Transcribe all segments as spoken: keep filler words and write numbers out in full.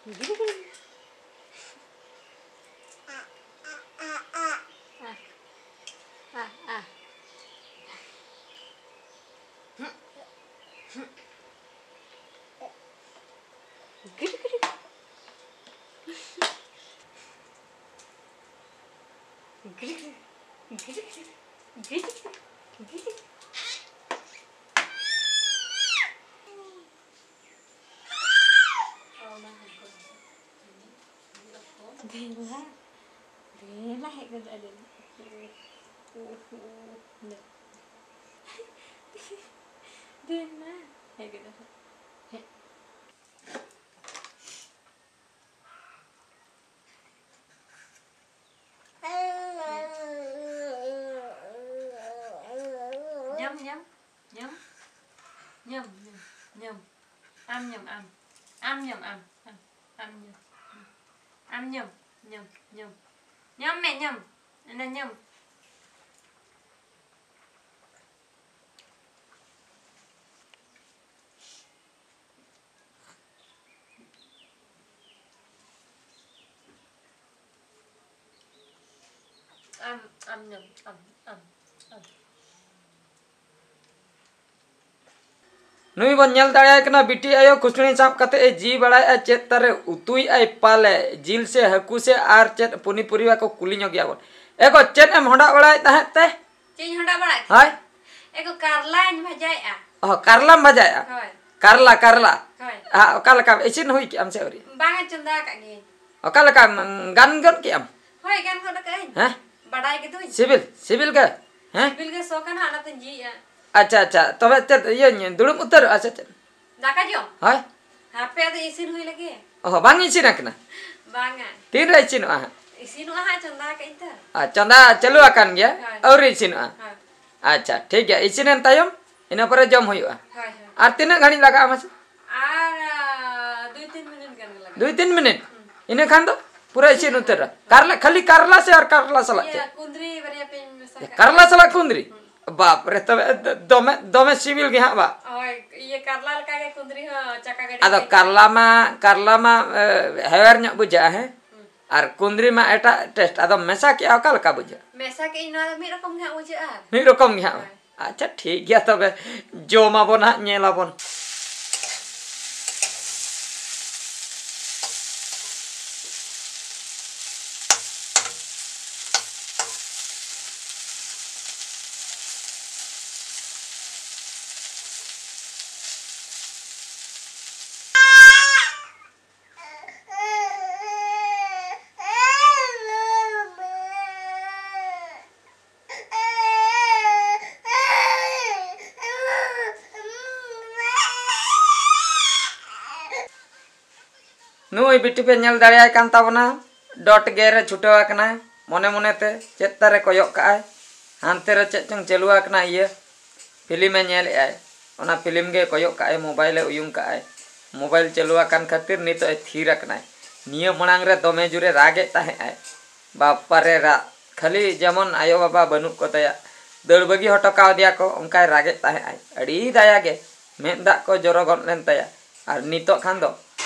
ᱟ, ᱟ, ᱟ᱾ ᱜᱤᱨᱤ, ᱜᱤᱨᱤ᱾ ᱜᱤᱨᱤ, ᱜᱤᱨᱤ, ᱜᱤᱨᱤ, ᱜᱤᱨᱤ, ᱜᱤᱨᱤ᱾ ᱫᱮᱞᱟ, ᱫᱮᱞᱟ ᱦᱮᱡ ᱜᱚᱫᱚᱜ ᱟᱞᱮ᱾ ᱫᱮᱞᱟ, ᱦᱮᱡ ᱜᱚᱫᱚᱜ ᱟᱞᱮ᱾ ᱦᱮᱡ᱾ ᱧᱟᱢ, ᱧᱟᱢ, ᱧᱟᱢ, ᱧᱟᱢ, ᱧᱟᱢ, ᱧᱟᱢ᱾ ᱟᱢ ᱧᱟᱢ, ᱟᱢ, ᱟᱢ ᱧᱟᱢ, ᱟᱢ, ᱟᱢ, ᱟᱢ ᱧᱟᱢ, ᱟᱢ ᱧᱟᱢ, ᱧᱟᱢ, ᱧᱟᱢ, ᱧᱟᱢ ᱢᱮ, ᱧᱟᱢ, ᱚᱱᱟ ᱧᱟᱢ᱾ ᱟᱢ, ᱟᱢ ᱧᱟᱢ, ᱟᱢ, ᱟᱢ, ᱟᱢ᱾ ᱱᱩᱭ ᱵᱚᱱ ᱧᱮᱞ ᱫᱟᱲᱮᱭᱟᱭ ᱠᱟᱱᱟ, ᱵᱤᱴᱤ ᱟᱭᱳ ᱠᱷᱩᱥᱲᱤ ᱥᱟᱵ ᱠᱟᱛᱮ ᱮ ᱡᱤ ᱵᱟᱲᱟᱭᱮᱫᱼᱟ, ᱪᱮᱫ ᱛᱟᱨᱮ ᱩᱛᱩᱭᱮᱫᱼᱟᱭ ᱯᱟᱞᱮ, ᱡᱤᱞ ᱥᱮ ᱦᱟᱹᱠᱩ ᱥᱮ ᱟᱨ ᱪᱮᱫ ᱯᱚᱱᱤᱯᱚᱨᱤᱵᱟ ᱠᱚ ᱠᱩᱞᱤ ᱧᱚᱜ ᱜᱮᱭᱟ ᱵᱚᱱ᱾ ᱮ ᱜᱚ, ᱪᱮᱫ ᱮᱢ ᱦᱚᱸᱰᱟᱜ ᱵᱟᱲᱟᱭᱮᱫ ᱛᱟᱦᱮᱸᱫ ᱛᱮ? ᱪᱮᱫ ᱤᱧ ᱦᱚᱸᱰᱟᱜ ᱵᱟᱲᱟᱭᱮᱫ ᱦᱳᱭ᱾ ᱛᱟᱦᱮᱸᱫ? ᱮ ᱜᱚ, ᱠᱟᱨᱞᱟᱧ ᱵᱷᱟᱡᱟᱭᱮᱫᱼᱟ᱾ ᱚ, ᱠᱟᱨᱞᱟᱢ ᱵᱷᱟᱡᱟᱭᱮᱫᱼᱟ? ᱦᱳᱭ᱾ ᱠᱟᱨᱞᱟ, ᱠᱟᱨᱞᱟ᱾ ᱦᱳᱭ᱾ ᱦᱟ, ᱚᱠᱟ ᱞᱮᱠᱟ ᱤᱥᱤᱱ ᱦᱩᱭ ᱠᱮᱜᱼᱟᱢ ᱥᱮ ᱟᱹᱣᱨᱤ? ᱵᱟᱝᱟ, ᱪᱚᱸᱫᱟ ᱟᱠᱟᱫ ᱜᱤᱭᱟᱹᱧ᱾ ᱚᱠᱟ ᱞᱮᱠᱟ, ᱜᱟᱱ ᱜᱚᱫ ᱠᱮᱜᱼᱟᱢ? ᱦᱳᱭ, ᱜᱟᱱ ᱜᱚᱫ ᱟᱠᱟᱫᱟᱹᱧ᱾ ᱦᱮᱸ? ᱵᱟᱰᱟᱭ ᱜᱮᱫᱚᱧ᱾ ᱥᱤᱵᱤᱞ, ᱥᱤᱵᱤᱞ ᱜᱮ? ᱦᱮᱸ? ᱥᱤᱵᱤᱞ ᱜᱮ ᱥᱚ ᱠᱟᱱᱟ, ᱚᱱᱟᱛᱮᱧ ᱡᱤᱭᱮᱫᱼᱟ᱾ ᱟᱪᱪᱷᱟ, ᱟᱪᱪᱷᱟ, ᱛᱚᱵᱮ ᱪᱮᱫ ᱤᱭᱟᱹᱧ ᱫᱩᱲᱩᱵ ᱩᱛᱟᱹᱨᱚᱜᱼᱟ ᱥᱮ ᱪᱮᱫ? ᱫᱟᱠᱟ ᱡᱚᱢ? ᱦᱳᱭ᱾ ᱦᱟᱯᱮ, ᱟᱫᱚ ᱤᱥᱤᱱ ᱦᱩᱭ ᱞᱮᱜᱮ᱾ ᱚ, ᱵᱟᱝ ᱤᱥᱤᱱ ᱟᱠᱟᱱᱟ? ᱵᱟᱝᱟ᱾ ᱛᱤᱱᱨᱮ ᱤᱥᱤᱱᱚᱜᱼᱟ ᱦᱟᱸᱜ? ᱤᱥᱤᱱᱚᱜᱼᱟ ᱦᱟᱸᱜ, ᱪᱚᱸᱫᱟ ᱟᱠᱟᱫ ᱟᱹᱧ ᱛᱚ᱾ ᱟᱨ ᱪᱚᱸᱫᱟ ᱪᱟᱹᱞᱩ ᱟᱠᱟᱱ ᱜᱮᱭᱟ? ᱦᱳᱭ᱾ ᱟᱹᱣᱨᱤ ᱤᱥᱤᱱᱚᱜᱼᱟ? ᱦᱳᱭ᱾ ᱟᱪᱪᱷᱟ, ᱴᱷᱤᱠ ᱜᱮᱭᱟ, ᱤᱥᱤᱱᱮᱱ ᱛᱟᱭᱚᱢ ᱤᱱᱟᱹ ᱯᱚᱨᱮ ᱡᱚᱢ ᱦᱩᱭᱩᱜᱼᱟ᱾ ᱦᱳᱭ, ᱦᱳᱭ᱾ ᱟᱨ ᱛᱤᱱᱟᱹᱜ ᱜᱷᱟᱹᱲᱤᱡ ᱞᱟᱜᱟᱜᱼᱟ ᱢᱟᱥᱮ? ᱟᱨ, ᱟ, ᱫᱩᱭ ᱛᱤᱱ ᱢᱤᱱᱤᱴ ᱜᱟᱱ ᱜᱮ ᱞᱟᱜᱟᱜᱼᱟ᱾ ᱫᱩᱭ ᱛᱤᱱ ᱢᱤᱱᱤᱴ? ᱦᱩᱸ᱾ ᱤᱱᱟᱹ ᱠᱷᱟᱱ ᱫᱚ ᱯᱩᱨᱟᱹ ᱤᱥᱤᱱ ᱩᱛᱟᱹᱨᱟ᱾ ᱠᱟᱨᱞᱟ, ᱠᱷᱟᱹᱞᱤ ᱠᱟᱨᱞᱟ ᱥᱮ ᱟᱨ ᱠᱟᱨᱞᱟ ᱥᱟᱞᱟᱜ ᱤᱭᱟᱹ, ᱪᱮᱫ? ᱠᱩᱸᱫᱽᱨᱤ ᱵᱟᱨᱭᱟ ᱯᱮᱭᱟᱧ ᱢᱮᱥᱟ ᱠᱟᱜᱼᱟ᱾ ᱠᱟᱨᱞᱟ ᱥᱟᱞᱟᱜ ᱠᱩᱸᱫᱽᱨᱤ? ᱦᱩᱸ᱾ ᱵᱟᱯ ᱨᱮ, ᱛᱚᱵᱮ ᱫᱚᱢᱮ, ᱫᱚᱢᱮ ᱥᱤᱵᱤᱞ ᱜᱮ ᱦᱟᱸᱜ ᱵᱟ? ᱦᱳᱭ, ᱤᱭᱟᱹ ᱠᱟᱨᱞᱟ ᱞᱮᱠᱟ ᱜᱮ ᱠᱩᱸᱫᱽᱨᱤ ᱦᱚᱸ ᱪᱟᱠᱟ ᱜᱟᱹᱰᱤ ᱟᱫᱚ ᱞᱮᱠᱟ᱾ ᱠᱟᱨᱞᱟ ᱢᱟ, ᱠᱟᱨᱞᱟ ᱢᱟ ᱦᱮᱣᱮᱨ ᱧᱚᱜ ᱵᱩᱡᱷᱟᱹᱜᱼᱟ, ᱦᱮᱸ? ᱟᱨ ᱠᱩᱸᱫᱽᱨᱤ ᱢᱟ ᱮᱴᱟᱜ ᱴᱮᱥᱴ᱾ ᱟᱫᱚ ᱢᱮᱥᱟ ᱠᱮᱜᱼᱟ, ᱚᱠᱟ ᱞᱮᱠᱟ ᱵᱩᱡᱷᱟᱹᱜᱼᱟ? ᱢᱮᱥᱟ ᱠᱮᱜᱼᱟᱹᱧ, ᱱᱚᱣᱟ ᱫᱚ ᱢᱤᱫ ᱨᱚᱠᱚᱢ ᱜᱮ ᱦᱟᱸᱜ ᱵᱩᱡᱷᱟᱹᱜᱼᱟ᱾ ᱢᱤᱫ ᱨᱚᱠᱚᱢ ᱜᱮ ᱦᱟᱸᱜ᱾ ᱦᱳᱭ᱾ ᱟᱪᱪᱷᱟ, ᱴᱷᱤᱠ ᱜᱮᱭᱟ, ᱛᱚᱵᱮ ᱡᱚᱢ ᱟᱵᱚᱱ ᱦᱟᱸᱜ, ᱧᱮᱞ ᱟᱵᱚᱱ᱾ ᱱᱩᱭ ᱵᱤᱴᱤ ᱯᱮ ᱧᱮᱞ ᱫᱟᱲᱮᱭᱟᱭ ᱠᱟᱱ ᱛᱟᱵᱚᱱᱟ, ᱰᱚᱴ ᱜᱮᱨ ᱮ ᱪᱷᱩᱴᱟᱹᱣ ᱟᱠᱟᱱᱟᱭ᱾ ᱢᱚᱱᱮ ᱢᱚᱱᱮᱛᱮ ᱪᱮᱫ ᱛᱟᱨᱮ ᱠᱚᱭᱚᱜ ᱠᱟᱜᱼᱟᱭ, ᱦᱟᱱᱛᱮ ᱨᱮ ᱪᱮᱫ ᱪᱚᱝ ᱪᱟᱹᱞᱩ ᱟᱠᱟᱱᱟ, ᱤᱭᱟᱹ ᱯᱷᱤᱞᱤᱢ ᱮ ᱧᱮᱞᱮᱜᱼᱟᱭ᱾ ᱚᱱᱟ ᱯᱷᱤᱞᱤᱢ ᱜᱮ ᱠᱚᱭᱚᱜ ᱠᱟᱜᱼᱟᱭ, ᱢᱳᱵᱟᱭᱤᱞ ᱮ ᱩᱭᱩᱝ ᱠᱟᱜᱼᱟᱭ᱾ ᱢᱳᱵᱟᱭᱤᱞ ᱪᱟᱹᱞᱩ ᱟᱠᱟᱱ ᱠᱷᱟᱹᱛᱤᱨ ᱱᱤᱛᱚᱜ ᱮ ᱛᱷᱤᱨ ᱟᱠᱟᱱᱟᱭ᱾ ᱱᱤᱭᱟᱹ ᱢᱟᱲᱟᱝ ᱨᱮ ᱫᱚᱢᱮ ᱡᱳᱨᱮ ᱨᱟᱜᱮᱫ ᱛᱟᱦᱮᱸᱜᱼᱟᱭ᱾ ᱵᱟᱯᱟᱨᱮ ᱨᱟᱜ, ᱠᱷᱟᱹᱞᱤ ᱡᱮᱢᱚᱱ ᱟᱭᱳ ᱵᱟᱵᱟ ᱵᱟᱹᱱᱩᱜ ᱠᱚ ᱛᱟᱭᱟ, ᱫᱟᱹᱲ ᱵᱟᱹᱜᱤ ᱦᱚᱴᱚ ᱠᱟᱣᱫᱮᱭᱟ ᱠᱚ, ᱚᱱᱠᱟᱭ ᱨᱟᱜᱮᱫ ᱛᱟᱦᱮᱸᱜᱼᱟᱭ᱾ ᱟᱹᱰᱤ ᱫᱟᱭᱟ ᱜᱮ, ᱢᱮᱫ ᱫᱟᱜ ᱠᱚ ᱡᱚᱨᱚ ᱜᱚᱫ ᱞᱮᱱ ᱛᱟᱭᱟ᱾ ᱟᱨ ᱱᱤᱛᱚᱜ ᱠᱷᱟᱱ ᱫᱚ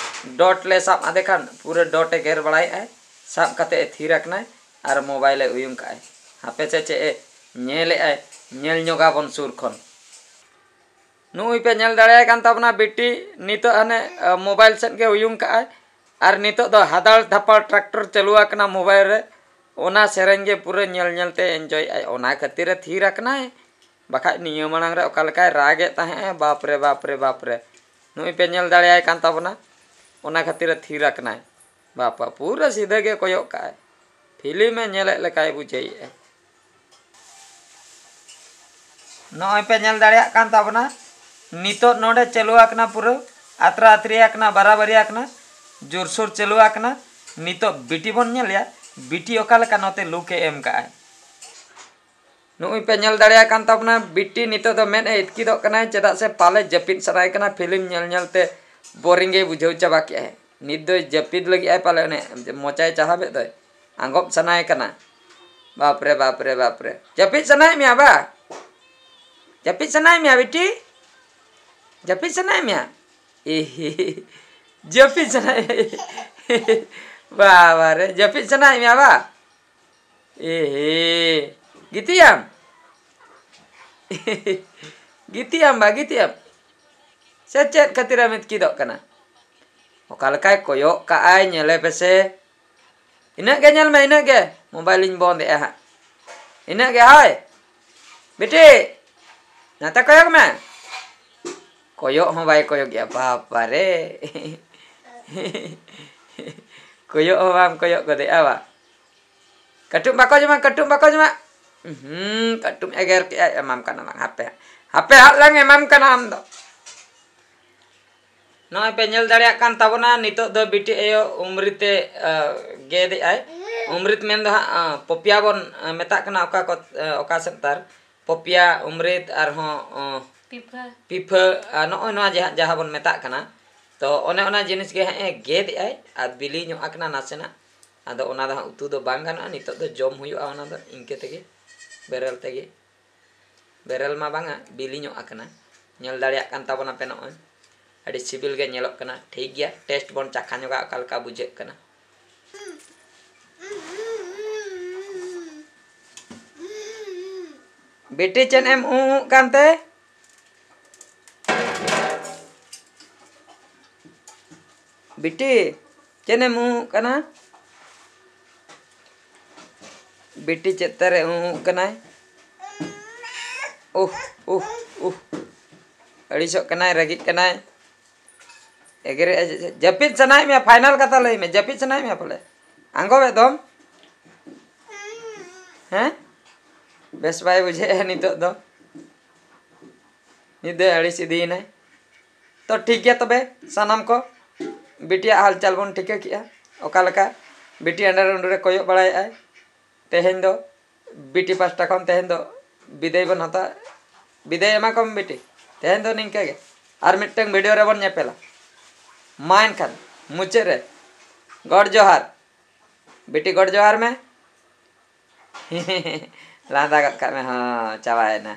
ᱰᱚᱴ ᱞᱮ ᱥᱟᱵ ᱟᱫᱮ ᱠᱷᱟᱱ ᱯᱩᱨᱟᱹ ᱰᱚᱴ ᱮ ᱜᱮᱨ ᱵᱟᱲᱟᱭᱮᱫᱼᱟᱭ, ᱥᱟᱵ ᱠᱟᱛᱮ ᱮ ᱛᱷᱤᱨ ᱟᱠᱟᱱᱟᱭ ᱟᱨ ᱢᱳᱵᱟᱭᱤᱞ ᱮ ᱩᱭᱩᱝ ᱠᱟᱜᱼᱟᱭ᱾ ᱦᱟᱯᱮ ᱥᱮ ᱪᱮᱫ ᱮ ᱧᱮᱞᱮᱫᱼᱟᱭ, ᱧᱮᱞ ᱧᱚᱜᱟᱵᱚᱱ ᱥᱩᱨ ᱠᱷᱚᱱ᱾ ᱱᱩᱜᱼᱩᱭ ᱯᱮ ᱧᱮᱞ ᱫᱟᱲᱮᱭᱟᱭ ᱠᱟᱱ ᱛᱟᱵᱚᱱᱟ ᱵᱤᱴᱤ, ᱱᱤᱛᱚᱜ ᱦᱟᱱᱮ, ᱟ, ᱢᱳᱵᱟᱭᱤᱞ ᱥᱮᱫ ᱜᱮ ᱩᱭᱩᱝ ᱠᱟᱜᱼᱟᱭ᱾ ᱟᱨ ᱱᱤᱛᱚᱜ ᱫᱚ ᱦᱟᱫᱟᱲ ᱫᱷᱟᱯᱟᱲ ᱴᱨᱟᱠᱴᱚᱨ ᱪᱟᱹᱞᱩ ᱟᱠᱟᱱᱟ ᱢᱳᱵᱟᱭᱤᱞ ᱨᱮ, ᱚᱱᱟ ᱥᱮᱨᱮᱧ ᱜᱮ ᱯᱩᱨᱟᱹ ᱧᱮᱞ ᱧᱮᱞ ᱛᱮ ᱮᱱᱡᱚᱭᱮᱫᱼᱟᱭ, ᱚᱱᱟ ᱠᱷᱟᱹᱛᱤᱨ ᱮ ᱛᱷᱤᱨ ᱟᱠᱟᱱᱟᱭ᱾ ᱵᱟᱠᱷᱟᱡ ᱱᱤᱭᱟᱹ ᱢᱟᱲᱟᱝ ᱨᱮ ᱚᱠᱟ ᱞᱮᱠᱟᱭ ᱨᱟᱜᱮᱫ ᱛᱟᱦᱮᱸᱜᱼᱟ, ᱵᱟᱯ ᱨᱮ, ᱵᱟᱯ ᱨᱮ, ᱵᱟᱯ ᱨᱮ᱾ ᱱᱩᱜᱼᱩᱭ ᱯᱮ ᱧᱮᱞ ᱫᱟᱲᱮᱭᱟᱭ ᱠᱟᱱ ᱛᱟᱵᱚᱱᱟ, ᱚᱱᱟ ᱠᱷᱟᱹᱛᱤᱨ ᱮ ᱛᱷᱤᱨ ᱟᱠᱟᱱᱟᱭ᱾ ᱵᱟᱯᱟ ᱯᱩᱨᱟᱹ ᱥᱤᱫᱷᱟᱹ ᱜᱮ ᱠᱚᱭᱚᱜ ᱠᱟᱜᱼᱟᱭ, ᱯᱷᱤᱞᱢ ᱮ ᱧᱮᱞᱮᱫ ᱞᱮᱠᱟᱭ ᱵᱩᱡᱷᱟᱹᱣᱮᱫᱼᱟ᱾ ᱱᱚᱜᱼᱚᱭ ᱯᱮ ᱧᱮᱞ ᱫᱟᱲᱮᱭᱟᱜ ᱠᱟᱱ ᱛᱟᱵᱚᱱᱟ, ᱱᱤᱛᱚᱜ ᱱᱚᱰᱮ ᱪᱟᱹᱞᱩ ᱟᱠᱟᱱᱟ, ᱯᱩᱨᱟᱹ ᱟᱛᱨᱟ ᱟᱛᱨᱤ ᱟᱠᱟᱱᱟ, ᱵᱟᱨᱟᱵᱟᱨᱤ ᱟᱠᱟᱱᱟ, ᱡᱳᱨᱥᱳᱨ ᱪᱟᱹᱞᱩ ᱟᱠᱟᱱᱟ᱾ ᱱᱤᱛᱚᱜ ᱵᱤᱴᱤ ᱵᱚᱱ ᱧᱮᱞᱮᱭᱟ, ᱵᱤᱴᱤ ᱚᱠᱟ ᱞᱮᱠᱟ ᱱᱚᱛᱮ ᱞᱩᱠ ᱮ ᱮᱢ ᱠᱟᱜᱼᱟᱭ᱾ ᱱᱩᱜᱼᱩᱭ ᱯᱮ ᱧᱮᱞ ᱫᱟᱲᱮᱭᱟᱜ ᱠᱟᱱ ᱛᱟᱵᱚᱱᱟ, ᱵᱤᱴᱤ ᱱᱤᱛᱚᱜ ᱫᱚ ᱢᱮᱫ ᱮ ᱤᱛᱠᱤᱫᱚᱜ ᱠᱟᱱᱟᱭ, ᱪᱮᱫᱟᱜ ᱥᱮ ᱯᱟᱞᱮ ᱡᱟᱹᱯᱤᱫ ᱥᱟᱱᱟᱭᱮ ᱠᱟᱱᱟ, ᱯᱷᱤᱞᱢ ᱧᱮᱞ ᱧᱮᱞ ᱛᱮ ᱵᱳᱨᱤᱝ ᱜᱮᱭ ᱵᱩᱡᱷᱟᱹᱣ ᱪᱟᱵᱟ ᱠᱮᱜᱼᱟᱭ᱾ ᱱᱤᱛ ᱫᱚᱭ ᱡᱟᱹᱯᱤᱫ ᱞᱟᱹᱜᱤᱫ ᱟᱭ ᱯᱟᱞᱮ, ᱚᱱᱮ ᱢᱚᱪᱟᱭ ᱪᱟᱦᱟᱵᱮᱫ ᱫᱚᱭ, ᱟᱸᱜᱚᱵ ᱥᱟᱱᱟᱭᱮ ᱠᱟᱱᱟ᱾ ᱵᱟᱯ ᱨᱮ, ᱵᱟᱯ ᱨᱮ, ᱵᱟᱯ ᱨᱮ, ᱡᱟᱹᱯᱤᱫ ᱥᱟᱱᱟᱭᱮᱫ ᱢᱮᱭᱟ ᱵᱟ? ᱡᱟᱹᱯᱤᱫ ᱥᱟᱱᱟᱭᱮᱫ ᱢᱮᱭᱟ ᱵᱤᱴᱤ? ᱡᱟᱹᱯᱤᱫ ᱥᱟᱱᱟᱭᱮᱫ ᱢᱮᱭᱟ? ᱮᱦᱮ, ᱡᱟᱹᱯᱤᱫ ᱥᱟᱱᱟᱭᱮᱫ ᱢᱮᱭᱟ? ᱵᱟᱵᱟ ᱨᱮ, ᱡᱟᱹᱯᱤᱫ ᱥᱟᱱᱟᱭᱮᱫ ᱢᱮᱭᱟ ᱵᱟ? ᱮᱦᱮ, ᱜᱤᱛᱤᱡ ᱟᱢ? ᱜᱤᱛᱤᱡ ᱟᱢ ᱵᱟ, ᱜᱤᱛᱤᱡ ᱟᱢ? ᱥᱮ ᱪᱮᱫ ᱠᱷᱟᱹᱛᱤᱨᱮᱢ ᱤᱛᱠᱤᱫᱚᱜ ᱠᱟᱱᱟ? ᱚᱠᱟ ᱞᱮᱠᱟᱭ ᱠᱚᱭᱚᱜ ᱠᱟᱜᱼᱟᱭ, ᱧᱮᱞᱮ ᱯᱮᱥᱮ᱾ ᱤᱱᱟᱹᱜ ᱜᱮ ᱧᱮᱞ ᱢᱮ, ᱤᱱᱟᱹᱜ ᱜᱮ᱾ ᱢᱳᱵᱟᱭᱤᱞᱤᱧ ᱵᱚᱱᱫ ᱮᱜᱼᱟ ᱦᱟᱸᱜ᱾ ᱤᱱᱟᱹᱜ ᱜᱮ, ᱦᱳᱭ᱾ ᱵᱤᱴᱤ, ᱱᱟᱛᱮ ᱠᱚᱭᱚᱜ ᱢᱮ᱾ ᱠᱚᱭᱚᱜ ᱦᱚᱸ ᱵᱟᱭ ᱠᱚᱭᱚᱜᱮᱜᱼᱟ, ᱵᱟᱵᱟ ᱨᱮ᱾ ᱠᱚᱭᱚᱜ ᱦᱚᱸ ᱵᱟᱢ ᱠᱚᱭᱚᱜ ᱜᱚᱫᱮᱜᱼᱟ ᱵᱟ᱾ ᱠᱟᱹᱴᱩᱵ ᱵᱟᱠᱚ ᱡᱚᱢᱟ, ᱠᱟᱹᱴᱩᱵ ᱵᱟᱠᱚ ᱡᱚᱢᱟ᱾ ᱦᱩᱸ, ᱠᱟᱹᱴᱩᱵ ᱮᱜᱮᱨ ᱠᱮᱜᱼᱟᱭ, ᱮᱢᱟᱢ ᱠᱟᱱᱟ ᱞᱟᱝ, ᱦᱟᱯᱮ ᱦᱟᱸᱜ᱾ ᱦᱟᱯᱮ ᱦᱟᱸᱜ ᱞᱟᱝ ᱮᱢᱟᱢ ᱠᱟᱱᱟ ᱟᱢ ᱫᱚ᱾ ᱱᱚᱜᱼᱚᱭ ᱯᱮ ᱧᱮᱞ ᱫᱟᱲᱮᱭᱟᱜ ᱠᱟᱱ ᱛᱟᱵᱚᱱᱟ, ᱱᱤᱛᱚᱜ ᱫᱚ ᱵᱤᱴᱤ ᱟᱭᱳ ᱩᱢᱨᱤᱛᱮ, ᱟ, ᱜᱮᱫᱮᱜᱼᱟᱭ᱾ ᱩᱢᱨᱤᱛ ᱢᱮᱱ ᱫᱚ ᱦᱟᱸᱜ, ᱟ, ᱯᱚᱯᱤᱭᱟ ᱵᱚᱱ, ᱟ, ᱢᱮᱛᱟᱜ ᱠᱟᱱᱟ ᱚᱠᱟ ᱠᱚ, ᱟ, ᱚᱠᱟ ᱥᱮᱫ ᱛᱟᱨ᱾ ᱯᱚᱯᱤᱭᱟ, ᱩᱢᱨᱤᱛ, ᱟᱨᱦᱚᱸ, ᱟ, ᱯᱤᱯᱷᱟᱹ᱾ ᱯᱤᱯᱷᱟᱹ, ᱟ, ᱱᱚᱜᱼᱚᱭ ᱱᱚᱣᱟ ᱡᱟᱦᱟᱸ, ᱡᱟᱦᱟᱸ ᱵᱚᱱ ᱢᱮᱛᱟᱜ ᱠᱟᱱᱟ᱾ ᱛᱚ ᱚᱱᱮ ᱚᱱᱟ ᱡᱤᱱᱤᱥ ᱜᱮ ᱦᱟᱸᱜ ᱮ ᱜᱮᱫᱮᱜᱼᱟᱭ ᱟᱨ ᱵᱤᱞᱤ ᱧᱚᱜ ᱟᱠᱟᱱᱟ ᱱᱟᱥᱮᱱᱟᱜ᱾ ᱟᱫᱚ ᱚᱱᱟ ᱫᱚ ᱦᱟᱸᱜ ᱩᱛᱩ ᱫᱚ ᱵᱟᱝ ᱜᱟᱱᱚᱜᱼᱟ, ᱱᱤᱛᱚᱜ ᱫᱚ ᱡᱚᱢ ᱦᱩᱭᱩᱜᱼᱟ ᱚᱱᱟ ᱫᱚ ᱤᱱᱠᱟᱹ ᱛᱮᱜᱮ, ᱵᱮᱨᱮᱞ ᱛᱮᱜᱮ᱾ ᱵᱮᱨᱮᱞ ᱢᱟ ᱵᱟᱝᱟ, ᱵᱤᱞᱤ ᱧᱚᱜ ᱟᱠᱟᱱᱟ᱾ ᱧᱮᱞ ᱫᱟᱲᱮᱭᱟᱜ ᱠᱟᱱ ᱛᱟᱵᱚᱱᱟᱯᱮ ᱱᱚᱜᱼᱚᱭ᱾ ᱟᱹᱰᱤ ᱥᱤᱵᱤᱞ ᱜᱮ ᱧᱮᱞᱚᱜ ᱠᱟᱱᱟ᱾ ᱴᱷᱤᱠ ᱜᱮᱭᱟ, ᱴᱮᱥᱴ ᱵᱚᱱ ᱪᱟᱠᱷᱟ ᱧᱚᱜᱟ ᱚᱠᱟ ᱞᱮᱠᱟ ᱵᱩᱡᱷᱟᱹᱜ ᱠᱟᱱᱟ᱾ ᱵᱤᱴᱤ ᱪᱮᱫ ᱮᱢ ᱩᱸ ᱩᱸᱜ ᱠᱟᱱᱛᱮ? ᱵᱤᱴᱤ, ᱪᱮᱫ ᱮᱢ ᱩᱸ ᱩᱸᱜ ᱠᱟᱱᱟ? ᱵᱤᱴᱤ ᱪᱮᱫ ᱛᱟᱨᱮ ᱩᱸ ᱩᱸᱜ ᱠᱟᱱᱟᱭ? ᱩᱦ, ᱩᱦ, ᱩᱦ᱾ ᱟᱹᱲᱤᱥᱚᱜ ᱠᱟᱱᱟᱭ, ᱨᱟᱹᱜᱤᱜ ᱠᱟᱱᱟᱭ᱾ ᱮᱜᱮᱨᱮᱜᱼᱟᱭ ᱪᱮᱫ? ᱡᱟᱹᱯᱤᱫ ᱥᱟᱱᱟᱭᱮᱫ ᱢᱮᱭᱟ? ᱯᱷᱟᱭᱱᱟᱞ ᱠᱟᱛᱷᱟ ᱞᱟᱹᱭ ᱢᱮ, ᱡᱟᱹᱯᱤᱫ ᱥᱟᱱᱟᱭᱮᱫ ᱢᱮᱭᱟ ᱯᱟᱞᱮ? ᱟᱸᱜᱚᱵᱮᱫ ᱫᱚᱢ? ᱦᱮᱸ? ᱵᱮᱥ ᱵᱟᱭ ᱵᱩᱡᱷᱟᱹᱣᱮᱫᱼᱟ ᱱᱤᱛᱚᱜ ᱫᱚ᱾ ᱱᱤᱛ ᱫᱚᱭ ᱟᱹᱲᱤᱥ ᱤᱫᱤᱭᱮᱱᱟᱭ᱾ ᱛᱚ ᱴᱷᱤᱠ ᱜᱮᱭᱟ ᱛᱚᱵᱮ ᱥᱟᱱᱟᱢ ᱠᱚ, ᱵᱤᱴᱤᱭᱟᱜ ᱦᱟᱞᱪᱟᱞ ᱵᱚᱱ ᱴᱷᱤᱠᱟᱹ ᱠᱮᱜᱼᱟ᱾ ᱚᱠᱟ ᱞᱮᱠᱟ ᱵᱤᱴᱤ ᱟᱸᱰᱮ ᱩᱸᱰᱮ ᱠᱚᱭᱚᱜ ᱵᱟᱲᱟᱭᱮᱫᱼᱟᱭ᱾ ᱛᱮᱦᱮᱧ ᱫᱚ ᱵᱤᱴᱤ ᱯᱟᱥᱴᱟ ᱠᱷᱚᱱ ᱛᱮᱦᱮᱧ ᱫᱚ ᱵᱤᱫᱟᱹᱭ ᱵᱚᱱ ᱦᱟᱛᱟᱣᱟ᱾ ᱵᱤᱫᱟᱹᱭ ᱮᱢᱟ ᱠᱚᱢ ᱵᱤᱴᱤ᱾ ᱛᱮᱦᱮᱧ ᱫᱚ ᱱᱤᱝᱠᱟᱹ ᱜᱮ᱾ ᱟᱨ ᱢᱤᱫᱴᱟᱝ ᱵᱷᱤᱰᱤᱭᱳ ᱨᱮᱵᱚᱱ ᱧᱮᱯᱮᱞᱟ᱾ ᱢᱟ ᱮᱱᱠᱷᱟᱱ ᱢᱩᱪᱟᱹᱫ ᱨᱮ ᱜᱚᱰ ᱡᱚᱦᱟᱨ᱾ ᱵᱤᱴᱤ ᱜᱚᱰ ᱡᱚᱦᱟᱨ ᱢᱮ᱾ ᱞᱟᱸᱫᱟ ᱜᱚᱫ ᱠᱟᱜ ᱢᱮ, ᱦᱚᱸ, ᱪᱟᱵᱟᱭᱮᱱᱟ᱾